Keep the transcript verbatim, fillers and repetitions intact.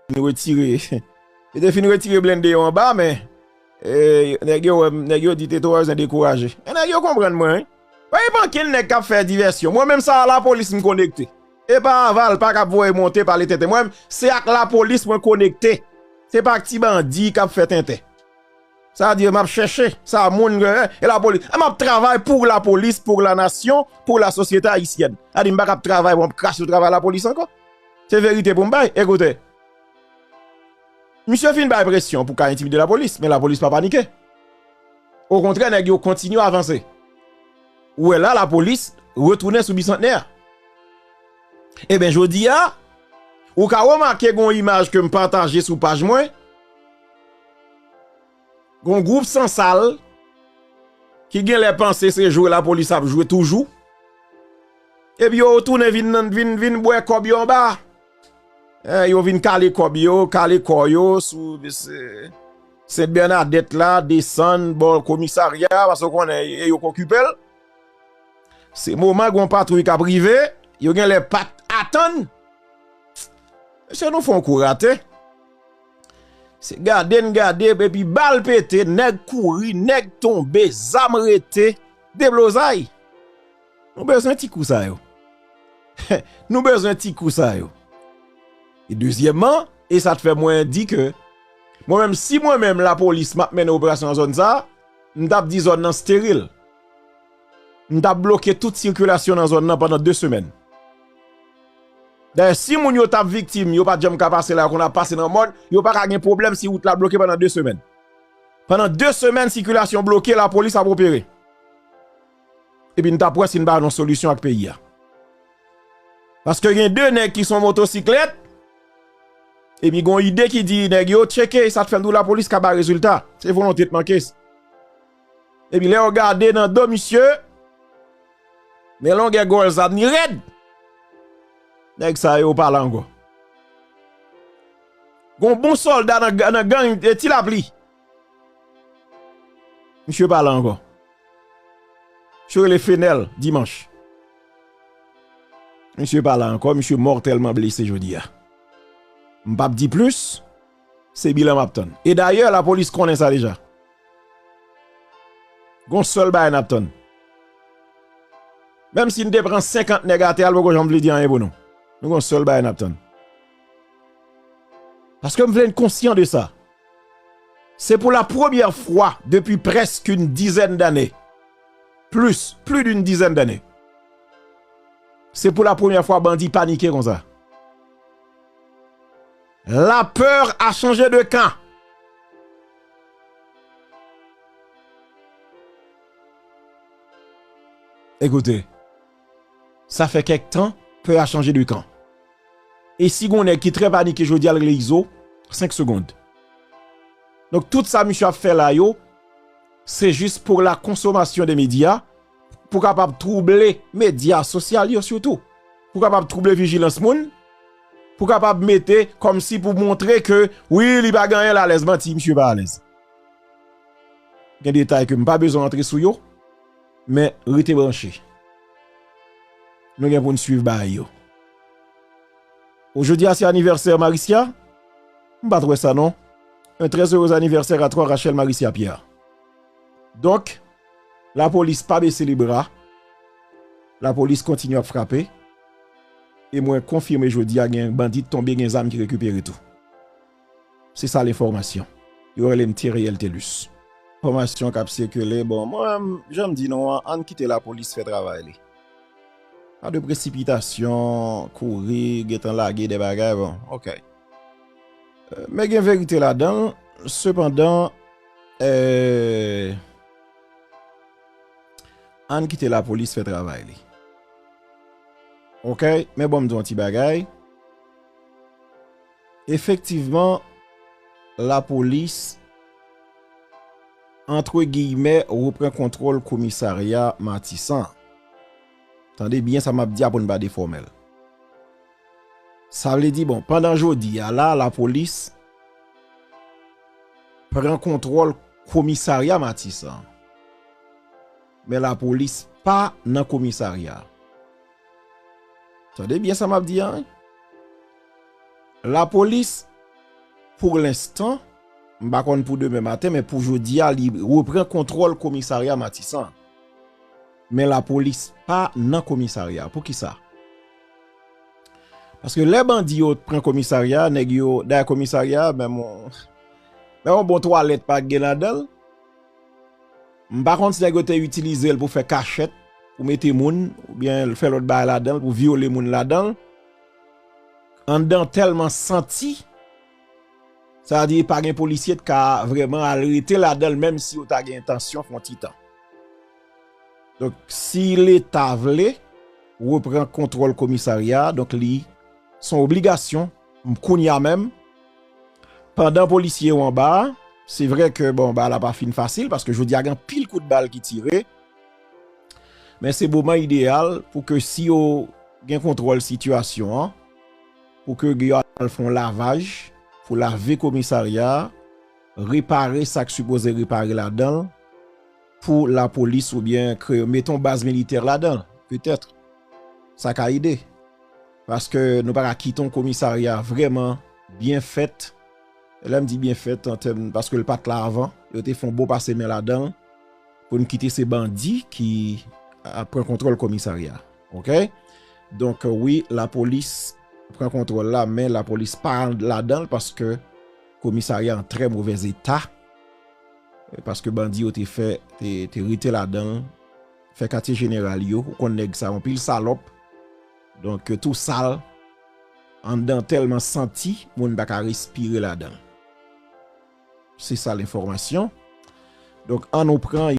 fin retire. Yo te fin retire blende yo anba, men, e, nèg yo wè m, nèg yo di te twò bezwen dekouraje. Men nèg yo konprann mwen, wi. Pa gen ankenn nèg k ap fè divèsyon. Mwen menm sa a lapolis m konekte. E pa aval, pa k ap voye monte, pale tenten. Mwen menm, se ak lapolis mwen konekte. Se pa ak ti bandi k ap fè tenten. Sa di, m ap chèche, sa moun, e, e lapolis. E m ap travay pou lapolis, pou la nasyon, pou la sosyete ayisyèn. Sa di, m pa k ap travay, bon, m ap krache sou travay lapolis ankò. Se verite pou m bay. Ekoute, misye fin bay presyon pou ka entimide lapolis, men lapolis pa panike. Okontrè, nèg yo kontinye avanse. Ou wè la, lapolis retounen sou Bisantnè. Ebyen, jodi a, ou ka remake gon imaj ke m pataje sou paj mwen. Gon gwoup sansal ki genlè panse se jwe lapolis ap jwe toujou. Epi yo tounen vin, vin, vin bwè kòb yo anba. Eh, yo vin kale kòb yo, kale kò yo sou, se, Sent Bènadèt la, desann bò komisarya, paske w konnen, e yo k okipe l. Se moman gon patwouy k ap rive, yo genlè pa t atann. Mesye, nou fè yon kou rate. Se gade n gade, epi bal pete, nèg kouri, nèg tonbe, zam rete, deblozay. Nou bezwen ti kou sa yo. Nou bezwen ti kou sa yo. E dezyèmman, e sa t fè mwen di ke mwen menm, si mwen menm lapolis m ap mennen operasyon nan zòn sa a, m t ap di zòn nan steril. M t ap bloke tout sikilasyon nan zòn nan pandan de semèn. Dayè, si moun yo t ap viktim, yo pa t janm ka pase la, yo konn ap pase nan mòn, yo pa ka gen pwoblèm si wout la bloke pandan de semèn. Pandan de semèn, sikilasyon bloke, lapolis ap opere. Epi n t ap wè si n pa jwenn yon solisyon ak peyi a. Paske gen de nèg ki sou motosiklèt, epi gon ide ki di nèg yo tcheke, sa t fè m di w lapolis ka bay rezilta. Se volonte t manke. Epi lè yo gade nan do misye, men longè gòl zam ni rèd. Nèg sa yo pa la ankò. Gon bon sòlda nan, nan gang, e, Ti Lapli. Misye pa la ankò. Misye rele Fenèl, Dimanch. Misye pa la ankò, misye mòtèlman blese jodi a. M p ap di plis, se bilan m ap tann. E dayè, lapolis konnen sa deja. Gon sèl bagay n ap tann. Menm si n te pran senkant nèg atè a, l poko janm vle di anyen pou nou. Nou gon sèl bagay n ap tann. Paske m vle n konsyan de sa. Se pou la premyè fwa depi prèske yon dizèn dane. Plis, plus d'une dizaine d'années. Se pou la premyè fwa bandi panike konsa. La peur a changé de camp. Ekoute, sa fè kèk tan, pè a chanje de kan. E si gon nèg ki trè panike jodi a, l rele Izo, senk segonn. Donk, tout sa misye ap fè la yo, se jis pour la consommation des médias, pou kapab twouble medya sosyal yo sitou. Pou kapab twouble vijilans moun, pou kapab mete kòmsi pou montre ke, wi, li pa gen anyen, l alèz. Manti, misye pa alèz. Gen detay ke m pa bezwen antre sou yo, men rete branche. Nou gen pou n swiv bagay yo. O, jodi a se anivèsè Maricia? M pa t wè sa non. Un très heureux anniversaire à toi, Rachel Maricia Pierre. Donk, lapolis pa bese lebra. Lapolis kontinye ap frape. E mwen konfime jodi a gen bandi tonbe, gen zam ki rekipere tou. Se sa lenfòmasyon. Yo rele m Theriel Thelus. Enfòmasyon k ap sikile, bon, mwen, jan m di nou an, ann kite lapolis fè travay li. Pa de presipitasyon, kouri, gentan lage de bagay, bon, oke. Euh, men gen verite ladan l, sepandan, euh, ann kite lapolis fè travay li. Oke, men bon, m di yon ti bagay. Efektivman, lapolis, antre giyimè, repran kontwòl komisarya Matisan. Tande byen sa m ap di a pou n pa defòme l. Sa vle di, bon, pandan jodi a la, lapolis pran kontwòl komisarya Matisan. Men lapolis pa nan komisarya. Tande byen sa m ap di a, wi. Lapolis pou lenstan, m pa konn pou demen maten, men pou jodi a, li repran kontwòl komisarya Matisan. Men lapolis pa nan komisarya. Poukisa? Paske lè bandi yo pran komisarya, nèg yo dèyè komisarya, menm yon, menm yon bon twalèt pa gen ladan l. M pa konn si nèg yo te itilize l pou fè kachèt, pou mete moun, oubyen fè lòt bagay ladan l, pou vyole moun ladan l. Anndan tèlman santi, sa vle di pa gen polisye t ka vrèman al rete ladan l, menm si yo ta gen entansyon fè yon ti tan. Donk, si Leta vle repran kontwòl komisarya, donk li se yon obligasyon, m kounye a menm, pandan polisye yo anba a, se vre ke, bon, bagay la pa fin fasil, paske jodi a gen anpil kout bal ki tire, men se moman ideyal pou ke si yo gen kontwòl sitiyasyon an, pou ke yo al fè yon lavaj, pou lave komisarya a, repare sa k sipoze repare ladan l, pou lapolis oubyen kreye, mete yon baz militè ladan l, petèt. Sa ka ede. Paske nou pa ka kite yon komisarya vrèman byen fèt. Lè m di byen fèt, an tèm, paske l pa t la avan, yo te fè yon bon pase men ladan l, pou n kite se bandi ki a, pran kontwòl komisarya. Oke? Donk, wi, lapolis pran kontwòl la, men lapolis pa ladan l paske komisarya an trè movèz eta. Paske bandi yo te fè, te, te rete ladan l, fè katye jeneral yo, ou konn nèg sa, yon pil salòp. Donk, tou sal, anndan tèlman santi, moun pa ka respire ladan l. Se sa lenfòmasyon. Donk, ann nou pran